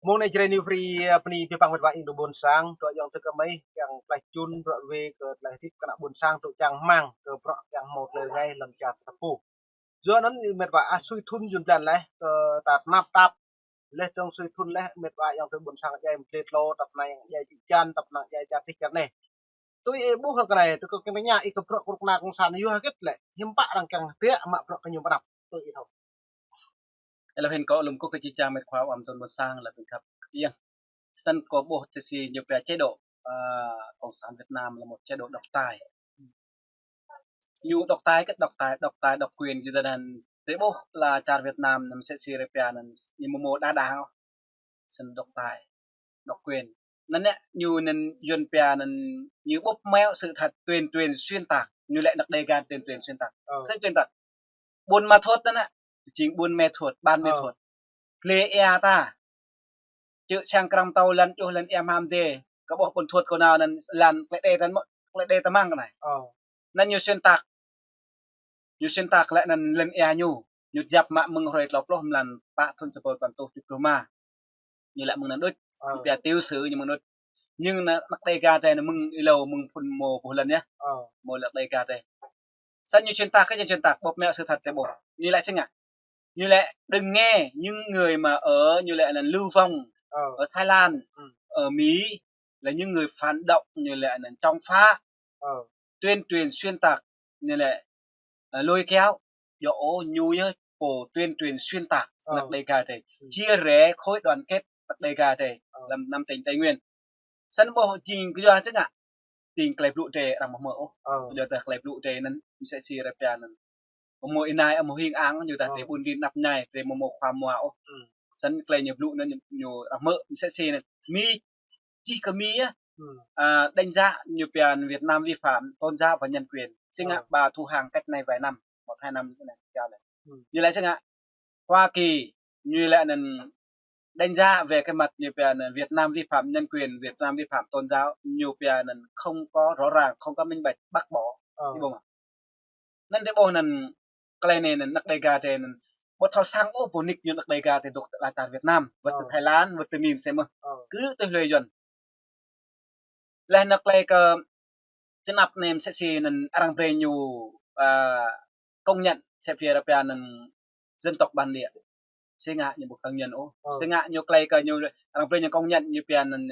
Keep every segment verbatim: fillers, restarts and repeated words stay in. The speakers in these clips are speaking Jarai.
Mơ̆ng anai Jrai New Free, ơ, bơni abih bang met wa ing tơ ƀôn sang, tơ̆ ayŏng tơ kơmơi, kiăng tlaih čun, bruă wai kơ tlaih hơdip kơ ană ƀôn sang, tơ̆ čang rơmang, kơ bruă kiăng hmâo tơlơi rơngai lăm čar tơpŭ. Yua anŭn met wa ah sui thŭn jun blan laih, kơ ta tơnap tap, laih dơ̆ng sui thŭn laih, met wa ayŏng tơ ƀôn sang djai mơdlê tlô, tap nai djai čư̆ čan, tap nai djai čar tih čar anai. Tui ih ƀuh hăng kơ anai, tui kơ kiăng tơña ih kơ bruă kơnuk kơna kông sản yua hơget lĕ, hiư̆m pă arăng kiăng hơdră mă bruă kơ ñu pơanăp, tui ih thâo. Ơ, lơ̆m hin kâo lơ̆m kơ kơ či čang met khua ƀăm tơ̆n ƀôn sang lĕ ƀing khăp. Yơh. Snăn kâo ƀuh tơ si ñu pia chế độ, ơ, Cộng sản Việt Nam là một chế độ độc tài. Ñu độc tài, kơ độc tài, độc tài, độc quyền, yua anŭn tơ ƀuh lĕ čar Việt Nam anăm sĕ si rơpia anŭn ñu mơ̆ mơ̆ đa đảng. Snăn độc tài, độc quyền. Anŭn anai ñu anŭn Yuăn pia anŭn ñu bóp méo sự thật, tuyên truyền xuyên tạc. Ñu lĕ anăk Đêga tuyên truyền xuyên tạc. Ơ. Xuyên tạc. Buôn Ma Thuột anŭn anai, jing Buôn Mê Thuột, Ban Mê Ơ. Thuột. Tlê ia ta. Čư̆ siăng krăm tâo lăn čuh lăn ia mham dê. Kơ ƀuh ƀôn Thuột kơ nao anŭn lăn klĕ đê tăn mơ̆, klĕ đê tơmăng kơ anai. Ơ. Anŭn ñu xuyên tạc. Ñu xuyên tạc lĕ anŭn lăn ia ñu. Ñu djăp mă mơ̆ng hrơi tlâo pluh mlan pă thŭn sa êbâo păn êtuh tơjuh pluh rơma. Ñu lĕ mơ̆ng anŭn đôč. Ơ. Ñu pia tiểu sử ñu mơ̆ng đôč. Nhưng anŭn anăk Đêga drei anŭn mơ̆ng êlâo mơ̆ng phŭn mơ̆ ƀuh lăn yơh. Ơ. Mơ̆ lĕ Đêga drei. Snăn ñu xuyên tạc, kơ ñu xuyên tạc, bóp méo sự thật drei ƀuh. Ñu lĕ sĭt ngă. Ñu lĕ đừng nghe những người mà ở, ñu lĕ anŭn lưu vong Ơ. Ở Thái Lan, Ơ. Ở Mỹ là những người phản động, ñu lĕ anŭn chống phá, Ơ. Tuyên truyền xuyên tạc, ñu lĕ, ơ, lôi kéo. Yua ôh ñu yơh pô tuyên truyền xuyên tạc Ơ. Anăk Đêga drei. Chia rẽ khối đoàn kết anăk Đêga drei Ơ. Lăm năm tỉnh Tây Nguyên. Snăn ƀuh jing kơ yua sĭt ngă. Tĭng klei blŭ drei arăng mơ̆ mơ̆ ôh. Ơ. Yua dah klei blŭ drei anŭn mơsĕ si rơpia anŭn. Mơ̆ mơ̆ ih nai mơ̆ hing ang, yua dah Ơ. Drei ƀun rin anăp ñai, drei mơ̆ mơ̆ khua mua ôh. Snăn klei ñu blŭ anŭn ñu, ñu arăng mơ̆ mơsĕ si anŭn. Mi, čih kơ Mi yơh. À, đánh giá ñu pia Việt Nam vi phạm tôn giáo và nhân quyền. Sĭt ngă Ơ. Bà thu hàng cách nay vài năm, một hai năm nữa này, chào này. Ñu lĕ sĭt ngă. Hoa Kỳ, ñu lĕ anŭn đánh giá về cái mặt ñu pia anŭn Việt Nam vi phạm nhân quyền, Việt Nam vi phạm tôn giáo, ñu pia anŭn không có rõ ràng, không có minh bạch, bác bỏ. Ơ. Ih ƀuh mơ̆. Anŭn drei ƀuh anŭn klei anai anŭn anăk Đêga drei anŭn ƀu thâo săng ôh pô nik ñu anăk Đêga drei dôk tơ lăn čar Việt Nam, wơ̆t tơ Ơ. Thái Lan, wơ̆t tơ Mi mơsĕ mơ̆. Ơ. Kơ tui hlue Yuăn. Leh anŭn klei kơ tơnap nem sĕ si anŭn arăng brei ñu, à, công nhận sĕ pia rơpia anŭn dân tộc bản địa. Sĭt ngă ñu ƀu công nhận ôh. Ơ. Sĭt ngă ñu klei kơ ñu arăng brei ñu công nhận ñu pia anŭn,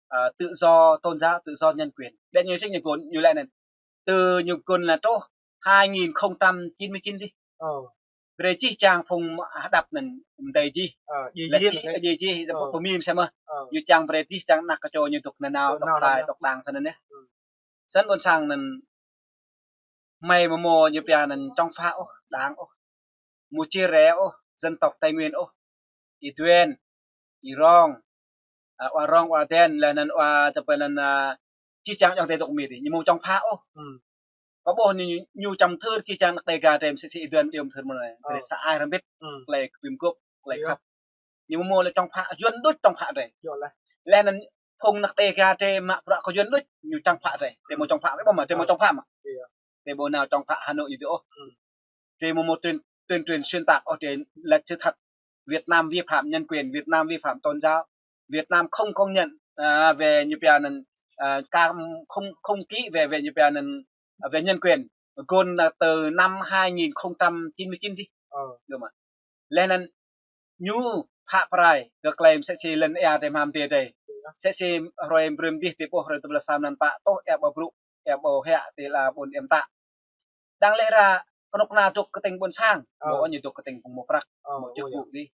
à, tự do tôn giáo, tự do nhân quyền. Ƀiă ñu sĭt ñu gôn ñu lĕ anŭn. Từ ñu gôn lĕ truh hai nghìn không trăm chín mươi chín dih. Ơ. Brei jih jang phung hơđăp anŭn mdei jih. Ơ, jih lĕ jih jih, anŭn. Jih jih, Ơ. Pơmĭn mơsĕ mơ̆. Ơ. Ñu čang brei jih jang anăk kơ čô ñu dôk nanao, dôk đai, dôk đang snăn yơh. Snăn ƀôn sang anŭn hmei mơ̆ mơ̆ ñu pia anŭn chống phá ôh, đảng ôh. Mơ̆ chia rẽ ôh, dân tộc Tây Nguyên ôh. Ih Duen, Ih Rong, à, wa Rong, wa Đen, leh anŭn wa tơpă anŭn, à, jih jang ayŏng adơi dôk Mi dih, ñu mơ̆ chống phá ôh. Kâo ƀuh ñu, ñu, ñu čăm thâo jih jang anăk Đêga drei mơsĕ si Ih Duen iâu mơ̆ thâo mơ̆ anai. Drei sa ai hrăm bĭt, klei kơ pim gôp, klei khăp. Ñu mơ̆ mơ̆ lĕ chống phá, Yuăn đôč chống phá drei. Leh anŭn phung anăk Đêga drei mă bruă kơ Yuăn đôč, ñu chống phá drei. Drei mơ̆ chống phá, ƀu mă, drei mơ̆ chống phá mă. Drei ƀu nao chống phá Hà Nội ñu dih ôh. Drei mơ̆ mơ̆ tuyên, tuyên truyền xuyên tạc ôh, drei lĕ sự thật. Việt Nam vi phạm nhân quyền, Việt Nam vi phạm tôn giáo, Việt Nam không công nhận, à, về ñu pia anŭn, à, cam-, không, không ký về, về ñu pia anŭn, à, về nhân quyền. Gôn là từ năm hai nghìn không trăm chín mươi chín dih. Ơ. Ih ƀuh mơ̆. Leh anŭn ñu phă prai kơ klei mơsĕ si lăn ia drei mham dê drei. Mơsĕ si hrơi brơi mơ̆ng dih drei ƀuh hrơi tơplah sa mlan pă tuh ia ƀu brŭ, ia ƀu hĕ ti la ƀôn ia mtă. Đang lĕ ra kơnuk kơna dôk kơtĭng ƀôn sang, Ơ. Ƀu ôh ñu dôk kơtĭng phung mơ̆ prăk, Ơ, mơ̆ ơ, čư̆ yơh. Pŭ dih.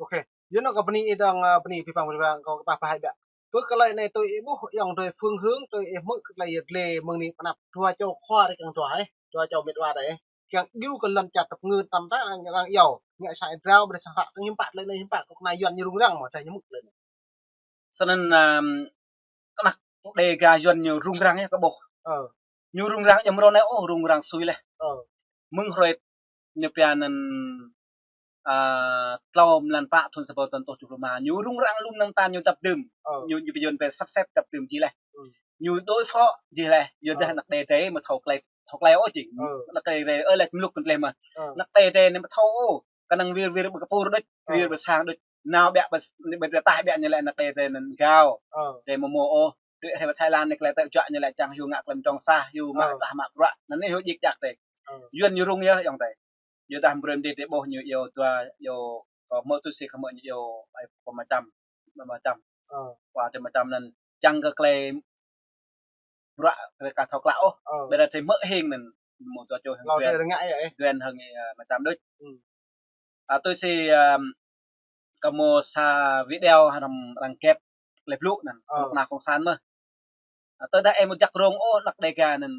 Ok. Yua anŭn kơ bơni ih dơ̆ng, ơ, bơni abih bang, abih bang kâo kơpah pơhaih biă. Pơ klei anai tui ih ƀuh ayŏng adơi phương hướng tui ih hmư̆ kơ klei yơh lĕ mơ̆ng anai pơanăp dua čô khua drei kiăng dua ih, dua čô met wa drei ih. Kiăng djru kơ lăn čar tơpơngư tăm ta arăng, arăng iâu. Ngă sa ih drao brơi sa hră tơ̆ng hiư̆m pă klei anai hiư̆m pă kơnuk kơna Yuăn ñu rŭng răng mơ̆, drei ñu hmư̆ klei anai. Snăn, ơm, kơ anăk Đêga Yuăn ñu rŭng răng yơh kâo ƀuh. Ơ. Ñu rŭng răng ñu mrô anai ôh rŭng răng sui leh. Ơ. Mơ̆ng hrơi ñu pia anŭn, à, tlâo mlan pă thŭn sa êbâo tơ̆n tơjuh pluh rơma. Ñu rŭng răng lŏm năng tan ñu dăp dưm. Ơ. Ñu, ñu pia Yuăn pia sắp xếp dăp dưm jih leh. Ñu đối phó jih leh. Yua dah anăk Đê drei mơ̆ thâo klei, thâo klei ôh jing. Ơ. Anăk Đê drei ơ lĕ mluk kơ klei mơ̆. Ơ. Anăk Đê drei anai mơ̆ thâo ôh. Kơnơ̆ng wir wir ƀơi kơpur đôč, wir ƀơi sang đôč. Nao ƀiă ƀơi, ƀơi tah ƀiă ñu lĕ anăk đe tơ anŭn gao. Ơ. Tơ mơmô ôh. Đuaĭ hrơi ƀơi Thái Lan anai tơlơi tơjuă ñu lĕ čang hyu ngă tơlơi mơdrŏng sah, hyu mă tah mă bruă. Anŭn anai hyu djik djak tơ. Ơ. Yuan ñu rŭng yơh ayŏng adơi. Yua dah brơi mơdê tơ ƀôh ñu iâu dua, iâu kơ mơ̆ tui si kơ mơ̆ ñu iâu ai kơ mơčăm, mơčăm. Ơ. Kơ tơ mơčăm anŭn čang kơ tơlơi bruă kơ ka thâo klă ôh. Ơ. Ƀiădah tơ mơ̆ hing anŭn mơ̆ dua čô hing. Lâo tơ rơngă yơh, ơ. Duan hing, ơ, mơčăm đôč. Ơ, tui si, ơ, kơ mơ̆ sa video hrăm arăng kĕp tơlơi blŭ anŭn, ơ, kơnuk kơna kông sản mơ̆. Ơ, tơdah ih mơ̆ jak rông ôh anăk Đêga anŭn,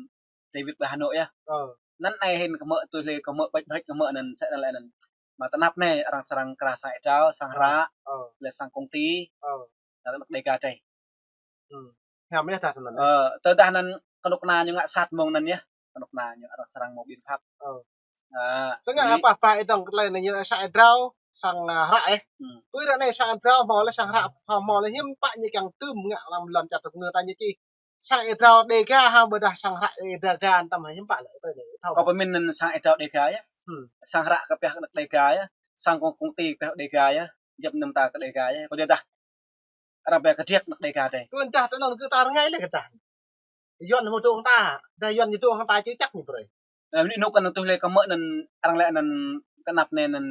David ƀơi Hà Nội yơh. Ơ. Anŭn ai hĭn kơ mơ̆ tui lĕ kơ mơ̆ ƀač ƀač kơ mơ̆ anŭn sĕ anŭn lĕ anŭn. Mă tơnap anai arăng srăng kra sang ih drao, sang hră, lĕ sang công ty. Ơ. Anăk Đêga tơ. Hiam yơh tah anŭn. Ơ, tơdah anŭn kơnuk kơna ñu ngă sat mơ̆ng anŭn yơh. Kơnuk kơna ñu arăng srăng mơ̆ biện pháp. Ơ. Ơ, sơngă anai pă pă ih dŏng tơlơi anai ñu sang ih drao, sang, ơ, hră ih. Tui ră anai sang ih drao hmâo lĕ sang hră hmâo lĕ hiư̆m pă ñu kiăng tơm ngă lăm lŏn čar tơpơngơ ta ñu čih. Sang ih drao Đêga hă ƀôdah sang hră ih Đêga anŭn tăm hă hiư̆m pă lĕ tơlơi anai thâo. Kâo pơmĭn anŭn sang ih drao Đêga yơh. Sang hră kơ pioh anăk Đêga yơh. Sang công, công ty pioh Đêga yơh. Djŏp anŭn ta kơ Đêga yơh. Kâo djơ̆ dah arăng ƀai kơdriăk anăk Đêga tơ. Kơ dah tơ anŭn kơ ta rơngai lĕ kơ dah. Yuan mơ̆ dŏ hăng ta, dah Yuan ñu dŏ hăng ta či čăk ñu brơi. Ơ, anai anŭn kơ anŭn tui lĕ kơ mơ̆ anŭn arăng lĕ anŭn kơnăp anai anŭn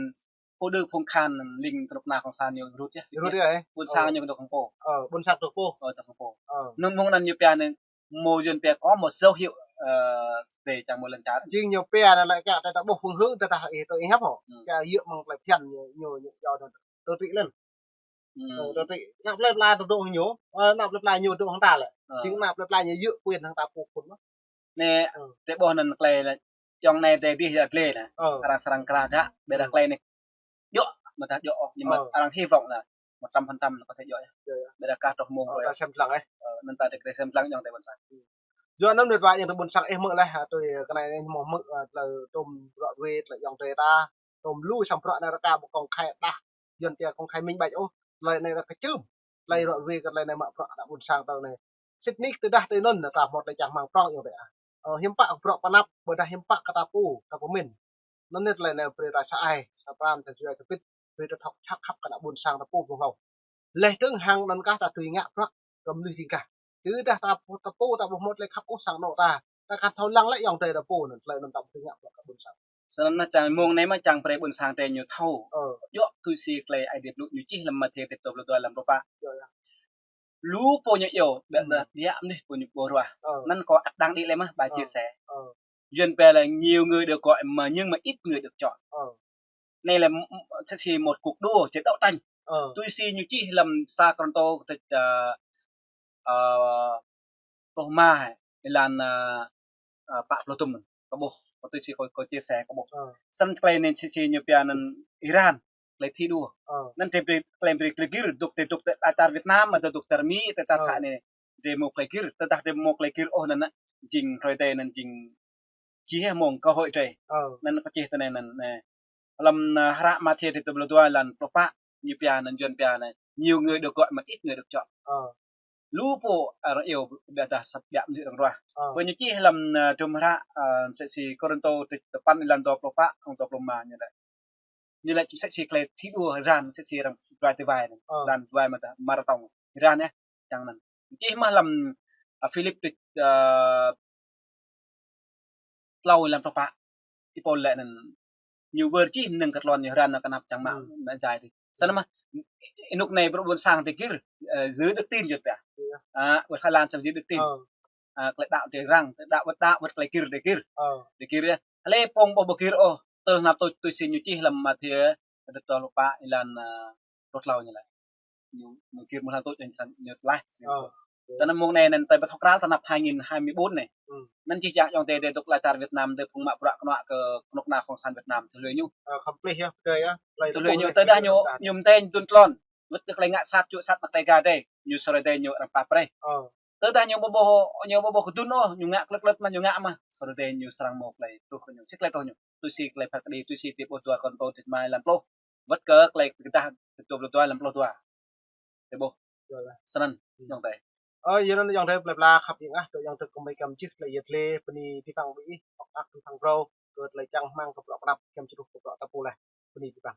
pô đơ phung khan anŭn ling kơnuk kơna kông sản ñu rut yơh. Rut yơh, ơ. Ƀôn sang ñu dŏ hăng pô. Ơ, ƀôn sang dŏ pô. Ơ, dŏ hăng pô. Ơ. Anŭn mơ̆ng anŭn ñu pia anŭn mơ̆ Yuan pia kơ mơ̆ dấu hiệu, ơ, tơ čang mơ̆ lŏn čar. Jing ñu pia anŭn lĕ kơ ta ta ƀuh phương hướng ta ta ih tơ ih hăp hŏ. Kơ yua mơ̆ng tơlơi phiăn ñu, ñu, ñu, ñu, tơ tui lĕ. Ơ, tơ tui. Anăk plơi pla dŏ hăng ñu. Ơ, anăk plơi pla ñu dŏ hăng ta lĕ. Ơ. Jing anăk plơi pla ñu yua quyền hăng ta pô phun mơ̆. Anai, tơ ƀôh anŭn tơlơi lĕ. Ayŏng anai tơ dih yơh tơlơi anŭn. Ơ. Arăng srăng kra dah, ƀiădah tơlơi anai. Djơ̆, mơ̆ dah djơ̆ ôh, ñu mơ̆ arăng hy vọng là một trăm phần trăm là có thể djơ̆ yơh. Ƀiădah kah truh mông ơ, ƀiădah sem lăng, ơ. Ơ, anŭn ta dơ̆ng sem lăng ayŏng adơi ƀôn sang. Yua anŭn mơ̆ ƀă ayŏng adơi ƀôn sang ih hmư̆ lĕ, ơ, tui kơ anai ih hmư̆, ơ, tơlơi tôm ră ruai tơlơi ayŏng adơi ta. Tôm lu sang bruă anai rơka ƀu công khai dah. Yuan pia công khai minh bạch ôh. Tơlơi anai ră kơčưm. Tơlơi ră ruai kơ tơlơi anai mă bruă anăk ƀôn sang tơ anai. Sĭt nik tơdah tơ anŭn ta hmâo tơlơi čang hmang prŏng ayŏng adơi ah. Ơ, hiư̆m pă bruă pơnăp, ƀôdah hiư̆m pă kơ ta pô, ta pơmĭn. Anŭn anai tơlơi anai brơi ta sa ai, sa pran, sa jua, sa bit, brơi ta thâo čăk khăp kơ anăk ƀôn sang ta pô pô hlâo. Leh dơ̆ng hăng anŭn kah ta tui ngă bruă kơ mơnuih jing kah. Tơdah ta pô, ta pô ta ƀu hmâo tơlơi khăp ôh sang anŏ ta. Ta kăn thâo lăng lĕ ayŏng adơi ta pô anŭn tơlơi anŭn ta tui ngă bruă kơ ƀôn sang. Sơnăn mơ̆ čang mơ̆ng anai mơ̆ čang brơi ƀôn sang tơ ñu thâo. Ơ. Djơ̆ tui si tơlơi Ơi Adai blŭ ñu čih lăm Mathiơ tơpluh dua lăm pluh pă. Ơ, yơh. Lu pô ñu iâu, ƀiădah ƀiă mơnuih pô ñu ƀu ruah. Ơ. Anŭn kâo ăt đang đĭ lĕ mơ̆, bài chia sẻ. Ơ. Yuan pia là nhiều người được gọi mà nhưng mà ít người được chọn. Ơ. Anai lĕ m-, m-, sĕ si một cuộc đua, chiến đấu tranh. Ơ. Tui si ñu čih lăm sa Kôrintô kơtưč, ơ, ơ, pluh rơma, êlan, ơ, ơ, pă pluh tơm, kâo ƀuh, kâo tui si kâo, kâo chia sẻ kâo ƀuh. Ơ. Sơnăn tơlơi anai sĕ si ñu pia anŭn Iran, tơlơi thi đua. Ơ. Anŭn tơlơi brơi, tơlơi brơi tơlơi gir, dŏ tơlơi dŏ tơ čar Việt Nam, mơ̆ dŏ tơlơi Mi, tơlơi čar ơ. Khă anai. Tơlơi mơ̆ tơlơi gir, tơdah tơlơi mơ̆ tơlơi gir ôh anŭn, jing hrơi tơ anŭn jing čih mơ̆ng cơ hội tơ. Ơ. Anŭn kâo čih tơ anai anŭn, anai. Lăm, ơ, hră Mathiơ tơpluh dua êlan pluh pă, ñu pia anŭn Yuan pia anai. Nhiều người được gọi mà ít người được chọn. Ơ. Lu pô, ơ, arăng iâu ƀiădah sa ƀiă mơnuih arăng ruah. Ơ. Pơ ñu čih lăm, ơ, tơm hră, ơ, sĕ si Kôrintô tơpăn êlan dua pluh pă, hăng dua pluh rơma ñu lĕ. Ñu lĕ sĕ si tơlơi thi đua răn, sĕ si arăng djuai tơwai anŭn. Ơ. Răn djuai mơ̆ dah marathon. Răn yơh, čang anŭn. Čih mơ̆ lăm, ơ, Philip tơpluh, ơ, tlâo êlan pluh pă. Ih Pôl lĕ anŭn ñu wơr čih mơnơ̆ng kơ tơlơi ñu răn kơnăp čang mă, mă jai tơ. Sơnăn mơ̆, ơ, anŭn anai bruă ƀôn sang tơ gir, ơ, giữ đức tin yơh pia. Ơ. Ơ, ƀơi Thái Lan sĕ giữ đức tin. Ơ. Ơ, tơlơi đaŏ tơ răng, tơlơi đaŏ wơ̆t đaŏ, wơ̆t tơlơi gir tơ gir. Ơ. Tơ gir yơh. Hlơi pô ƀu ƀu gir ôh, tơl anăp tui, tui si ñu čih lăm Mathiơ, tơpluh dua pluh pă êlan, ơ, pluh tlâo ñu lĕ. Ñu, ñu gir mơ̆ hlăm tŭ čang ñu tlaih. Ơ. Sơnăn mơ̆ng anai anŭn tơlơi ƀu thâo krăn tơ anăp hai nghìn hai mươi bốn anai. Anŭn čih čang ayŏng adơi dŏ tơlơi čar Việt Nam, dŏ phung mă bruă kơnuk kơna kông sản Việt Nam, tơlơi ñu. Ơ, khăm plih yơh, tơlơi yơh. Tơlơi ñu, tơdah ñu, ñu mơtĕ dŭn tlôn. Wơ̆t kơ tơlơi ngă sat, čuă sat anăk Đêga tơ. Ñu sơrơi tơ ñu arăng pap brơi. Ơ. Tơdah ñu ƀu ƀuh, ñu ƀu ƀuh kơdŭn ôh, ñu ngă klĕt klĕt mơ̆ ñu ngă mơ̆. Sơrơi tơ ñu srăng mơ̆ tơlơi truh kơ ñu. Sĭt tơlơi truh ñu. Tui si tơlơi phat kơđi, tui si tơpluh dua Kôrintô tơpăn êlan pluh. Wơ̆t kơ tơlơi pơkơdah tơpluh dua êlan pluh dua. Tơ ƀuh. Sơnăn, ayŏng adơi. Ơ, yua anŭn ayŏng adơi plơi pla khăp ing ah, tơ ayŏng adơi kơmơi kiăng čih tơlơi yơh tơlơi bơni tơpăng bơni ih, ŏk ăk tơpăng brâo, kơ tơlơi čang hmang kơ bruă kơnăp, kiăng čih kơ bruă ta pô lĕ. Bơni tơpăng.